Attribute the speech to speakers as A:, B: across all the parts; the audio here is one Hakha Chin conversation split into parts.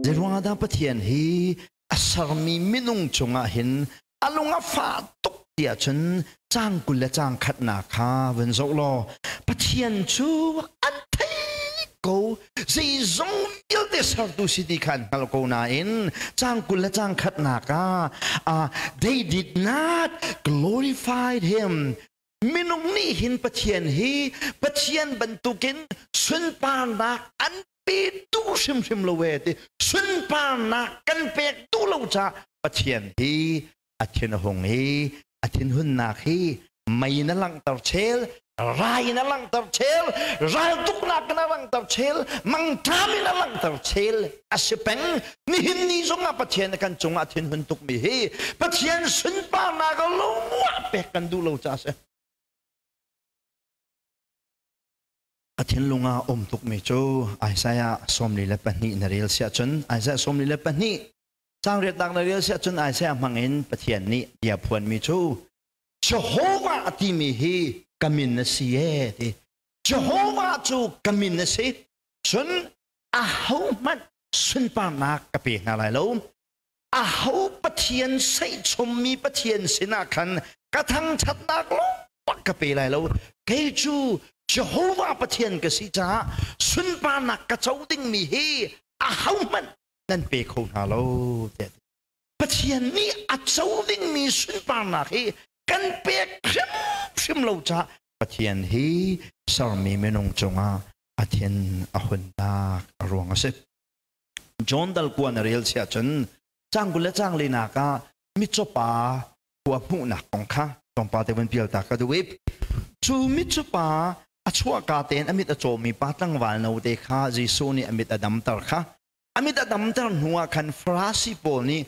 A: Zeiruangah dah Pathian hi a sermi minung cungah hin a lung a fah tuk tiah cun caang 20 le caang khatnak kha vun zoh law Pathian cu an thei ko, zeizong vialte sertu si ti kha an hngalh ko nain caang 20 le caang khatnak ah they did not glorified him. Minung nih hin Pathian hi Pathian bantukin sunparnak an pe duh hrimhrim lo e ti. Sunparnak kan pek duh lo caah Pathian hi a thin a hung i a thinhunnak hi mei na langhter chel, rai na langhter chel, raltuknak na langhter chel, mangṭam in a langhter chel a si peng. Nihin ni zongah Pathian kan cungah thinhun tukmi hi Pathian sunparnak lungah pek kan duh lo caah a si. A thinlung ah um tukmi cu Isaiah 42 na rel siah cun, Isaiah 42 caang riatnak na rel siah cun, Isaiah hmangin Pathian nih bia phuanmi cu Jehovah timi hi ka min a si e ti. Jehovah cu ka min a si, cun ahohmanh sunparnak ka pe hna lai lo. Aho pathian seihchommi pathian sinah khan ka thangṭhatnak lawng ka pe lai lo. Kei cu Jehovah Pathian ka si caah sunparnak ka co dingmi hi ahohmanh nan pe kho hna lo tiah. Pathian nih a co dingmi sunparnak hi kan pek hrimhrim lo caah Pathian hi sermi minung cungah a thin a hunnak a ruang a si. John dal kua na rel siah cun caang 20 le caang linak ah mitcawpa khua hmuhnak kong kha tlawmpal te vun pial ta ka duh i cu mitcawpa a chuahka tein a mit a cawmi pa tlangval note kha Jesuh nih a mit a damter kha. A mit a damter hnu ah khan Farasi pawl nih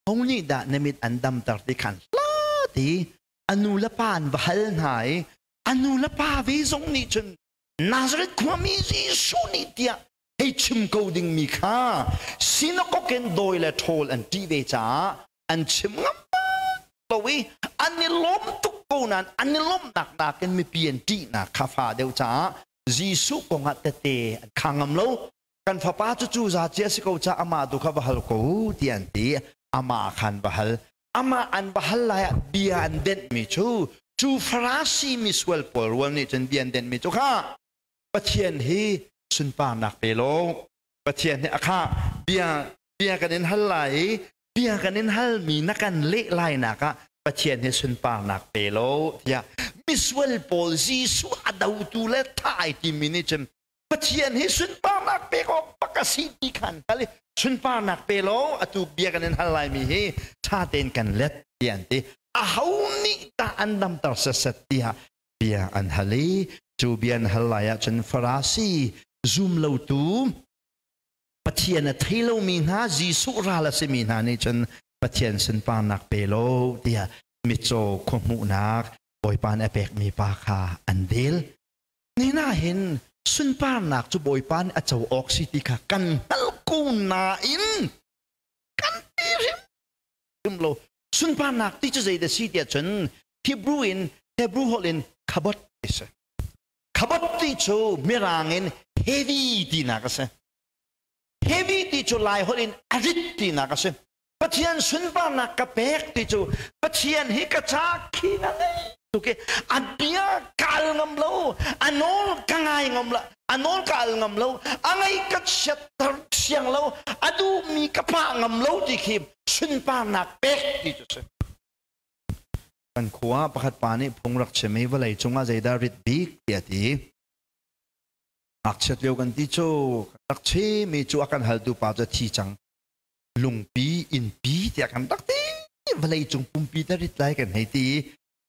A: ho nih dah na mit an damter ti khan hlat i a nu le pa an va hal hna i a nu le pa ve zong nih cun Nazareth khuami Jesuh nih tiah hei chim ko dingmi kha sinakok in dawi le ṭhawl an ṭih ve caah an chim ngam lo i an i lawm tuk ko nain an i lawmhnak nakin mipi an ṭihnak kha fa deuh caah Jesuh kongah tete an kha ngam lo. Kan fapa cu cu za cia si ko caah amah tu kha va hal ko ti an ti. Amah khan va hal. Amah an va hal lai ah bia an denhmi cu, cu Farasi misual pawl rual nih cun bia an denhmi cu kha Pathian hi sunparnak pe law Pathian hi a kha bia bia kan in hal lai i bia kan in halmi na kan leh lainak ah Pathian hi sunparnak pe law tiah misual pawl, Jesuh a dotu le thah ai timi nih cun Pathian hi sunparnak pek awk bak a si ti khan hngal i sunparnak pe law atu bia kan in hal laimi hi ṭha tein kan let tiah an ti. Aho nih dah an damter setset tiah bia an hal i cu bia an hal lai ahcun Farasi zum lotu, Pathian a thei lomi hna, Jesuh ral a simi hna nih cun Pathian sunparnak pe lo tiah mitcaw khuahmuhnak Bawipa nih a pekmi pa kha an del. Ni na hin sunparnak cu Bawipa nih a co awk si ti kha kan hngalh ko nain kan ti hrimhrim lo. Sunparnak ti cu zeidah si tiah cun Hebrew in, Hebrew holh in kabod ti si. Kabod ti cu Mirang in heavy tinak a si. Heavy ti cu Lai holh in a rit tinak a si. Pathian sunparnak ka pek ti cu Pathian hi ka ca khi na ngei tuk i a bia ka al ngam lo, a nawl ka ngai ngam lo, a nawl ka al ngam lo, a ngei ka chiatter siang lo, a duhmi ka pah ngam lo ti khi sunparnak pek ti cu si. Kan khua pakhat pa nih phung rak chim i vawlei cungah zeidah rit bik tiah ti. Ngakchiat lio kan ti cu rak chimi cu a kan haltu pa cu thi cang. Lungpi innpi tiah kan rak ti. Vawlei cung pumpi te rit lai kan hei ti.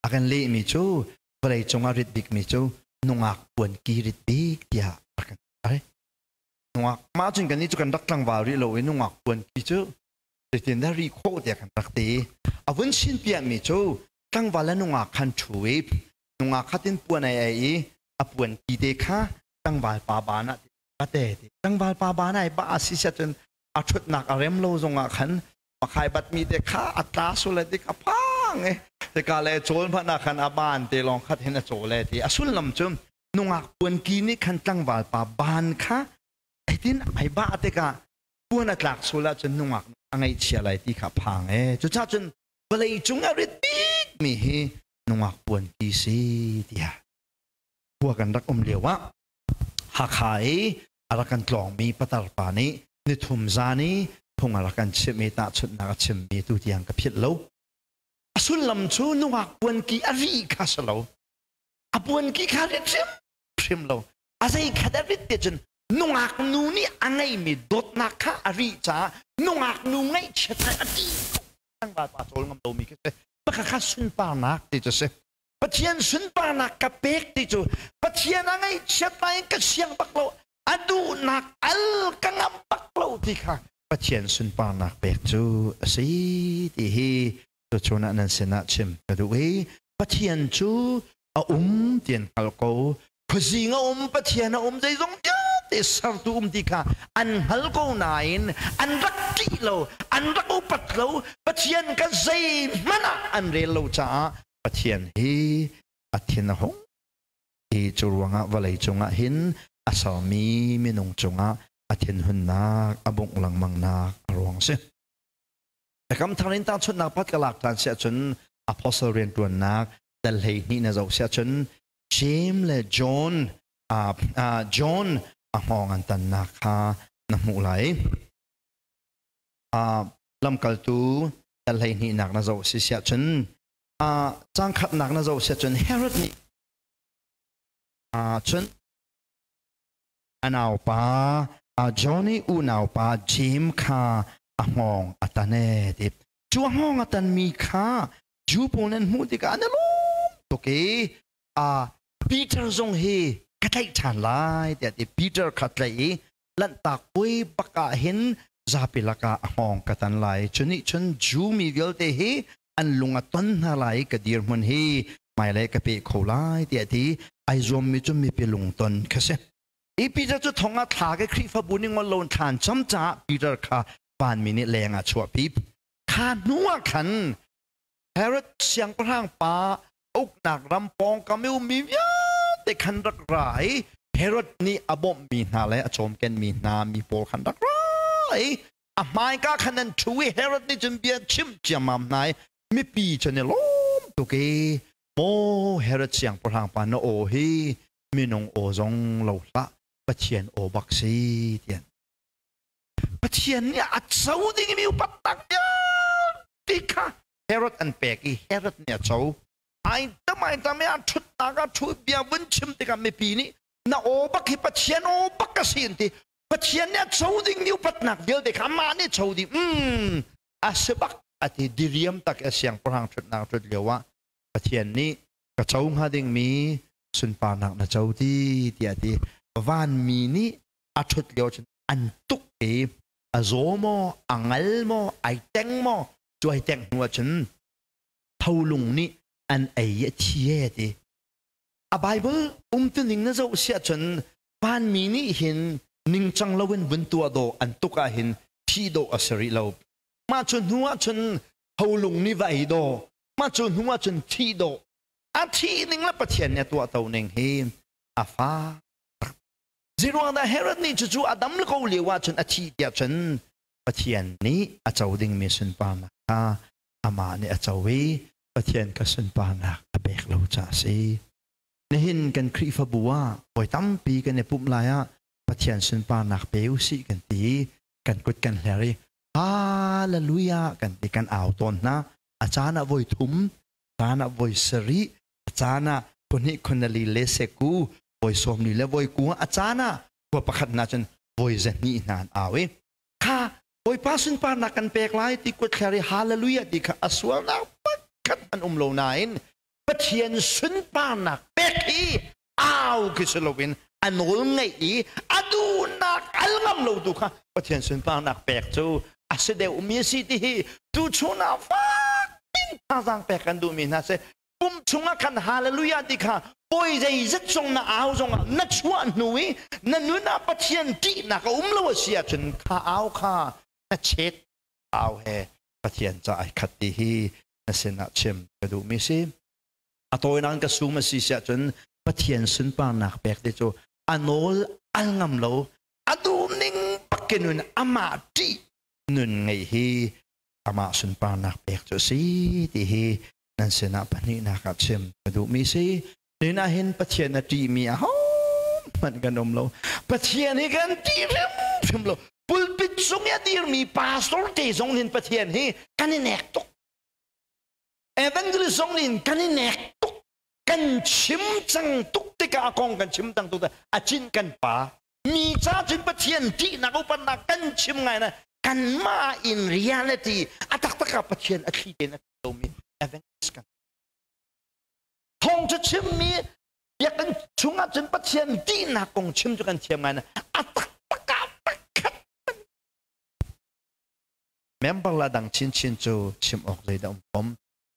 A: A kan lehmi cu vawlei cung ah rit bikmi cu nungak puanki rit bik tiah a kan ai. Nungak mah cun kan nih cu kan rak tlangval rih lo i nungak puanki cu zeitin dah ri khawh tiah kan rak ti. A vun chin piahmi cu tlangval le nungak khan ṭhu i nungak khatin puan ai ai i a puanki te kha tlangval pa ban ah te ti. Tlangval pa ban ai ba si sia cun a ṭhutnak a rem lo zongah khan pakhai batmi te kha a tla sul ti ka phang e tika le chawl hmanh ah khan a ban te lawng khat hin a chawl e ti. A sullam cu nungak puanki nih khan tlangval pa ban kha aitin ai ba tikah. Puan a tlak sul ahcun nungak a ngaihchia lai ti kha phang e. Cucaah cun vawlei cung a rit bikmi hi nungak puan ti si tiah khua kan rak um lio ah Hakha i a rak kan tlawngmi patar pa nih nithum zan i phung a rak kan chimh i tahchunhnak a chimmi tu tiang ka philh lo. A sullam cu nungak puanki a ri kha si lo. A puanki kha rit hrimhrim lo. A zei khat a rit ti cun nungak nu nih a ngeimi dawtnak kha a ri caah nungak nu ngaihchiat ngai a ti tlangval pa cawl ngam lomi khi si. Pakhat kha sunparnak ti cu si. Pathian sunparnak ka pek ti cu Pathian a ngaihchiat nain ka siang bak lo, a duhnak al ka ngam bak lo ti kha Pathian sunparnak pek cu a si ti hi tuchun ah nan sinah chim ka duh i Pathian cu a um ti an hngal ko. Khuazing a um, Pathian a um, zeizong vialte sertu um ti kha an hngal ko nain an rak ṭih lo, an rak upat lo, Pathian kha zeihmanh ah an rel lo caah Pathian hi a thin a hung. Hi cu ruangah vawlei cungah hin a sermi minung cungah a thinhunnak a bungh lengmangnak a ruang a si. Biakam thar in tahchunhnak pakhat ka lak ṭhan si ahcun apostle rianṭuannak dal 12 na zoh si ahcun James le John John a hngawng an tannak kha na hmuh lai. Lamkaltu dal 12nak na zoh si si ahcun cang khatnak na zoh si ahcun Herod nih cun a naupa John i unaupa James kha a hngawng a tan e ti. Cu a hngawng a tanmi kha Jew pawl nan hmuh tikah an i lawm tuk i Peter zong hi ka tlaih ṭhan lai tiah ti. Peter kha tlaih i Lanhtak puai bak ah hin zapi lakah a hngawng ka tan lai. Cu nih cun Jew mi vialte hi an lung a ton hna lai i ka dirhmun hi hmailei ka pe kho lai tiah ti ai zuammi cu mipi lungton kha si. I Peter cu thong ah thla ke Khrihfabu nih ngol loin thla an cam caah Peter kha vanmi nih leng ah chuahpi. Kha hnu ah khan Herod siangpahrang pa uknak ram pawngkam i ummi vialte khan rak ra i Herod nih a bawmhmi hna le a cawmkenmi hna mi pawl khan rak ra i a hmaika khan an ṭhu i Herod nih cun bia chimh ciammam hna i mipi cu an i lawm tuk i, "Maw Herod siangpahrang pa, na aw hi minung aw zong lo hlah, Pathian aw bak si," tiah. Pathian nih a co dingmi upat tak vialte kha Herod an pek i Herod nih a co. Ai tam ai tam i a ṭhutnak ah ṭhu bia vun chim tikah mipi nih na aw bak hi Pathian aw bak ka si an ti. Pathian nih a co dingmi upatnak vialte kha amah nih co ding. A si bak a ti. Diriam tak i a siangpahrang ṭhutnak ṭhut lio ah Pathian nih ka co hnga dingmi sunparnak na co ti tiah a ti. Vanmi nih a ṭhut lio cun an tuk i a zaw maw, a ngal maw, ai teng maw, cu ai teng hnu ahcun tholung nih an ei i a thi e ti. A Bible umtuning na zoh si ahcun vanmi nih hin ningcang loin vun tuah dawh an tuk ah hin thi dawh a si rih lo. Mah cu hnu ahcun tholung nih va ei dawh, mah cu hnu ahcun thi dawh. A thih ning le Pathian nih a tuah to ning hi a fak. Zeiruang dah Herod nih cucu a dam ko lio ahcun a thih tiah cun Pathian nih a co dingmi sunparnak kha amah nih a co i Pathian ka sunparnak a pek lo caah a si. Nihin kan Khrihfabu ah voi tampi kan i pumh lai ah Pathian sunparnak pe usih kan ti i kan kut kan hler i Hallelujah kan ti, kan au tawn hna. A caan ah voi thum, caan ah voi sarih, a caan ah khuahnih khuanali le seku voi 40 le voi 90, a caan ah khua pakhat hna cun voi 200 hna an au i kha Bawipa sunparnak kan pek lai ti kut thler i hallelujah ti kha a sualnak pakhat an um lo nain Pathian sunparnak pek hi au khi si loin a nawl ngeih i a duhnak al ngam lo tu kha Pathian sunparnak pek cu a si deuhmi a si ti hi tuchun ah fak in thazaang pek kan duhmi hna si. Pum chungah khan hallelujah ti kha poi zeizat zong na au zongah na chuah hnu i na nun ah Pathian ṭihnak a um lo a si ahcun kha au kha na chet au he Pathian ca ai khat ti hi na sinah chim ka duhmi si. A tawinak ka sum a si si ahcun Pathian sunparnak pek ti cu a nawl al ngam lo, a duh ning bak. ke nun amah ṭih nun ngei hi amah sunparnak pek cu si ti hi nan sinah pahnihnak ah chim ka duhmi si. Nin ah hin Pathian a ṭihmi ahohmanh kan um lo. Pathian hi kan ṭih hrimhrim lo. Pulpit cung i a dirmi pastor te zong nin Pathian hi kan i nek tuk. Evangelist zong nin kan i nek tuk. Kan chim cang tuk tikah a kong kan chim cang tuk a cin kan pa. Mi ca cun Pathian ṭihnak upatnak kan chim ngai na kanmah in reality a taktak ah Pathian a thli tein a lomi evangelist kan thawng cu chimmi biakinn chungah cun Pathian ṭihnak kong chim cu kan thiam ngai na a taktak ah pakhat member la dang chinchin cu chim awk zeidah um kom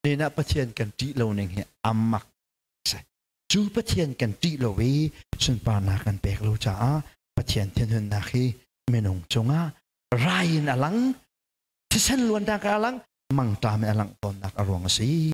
A: nina Pathian kan ṭih lo ning hi amak cu Pathian kan ṭih lo i sunparnak kan pek lo caah Pathian thinhunnak hi minung cungah rai in a lang, thisen luannak a lang, mangṭam in a langh tawnnak a ruang a si.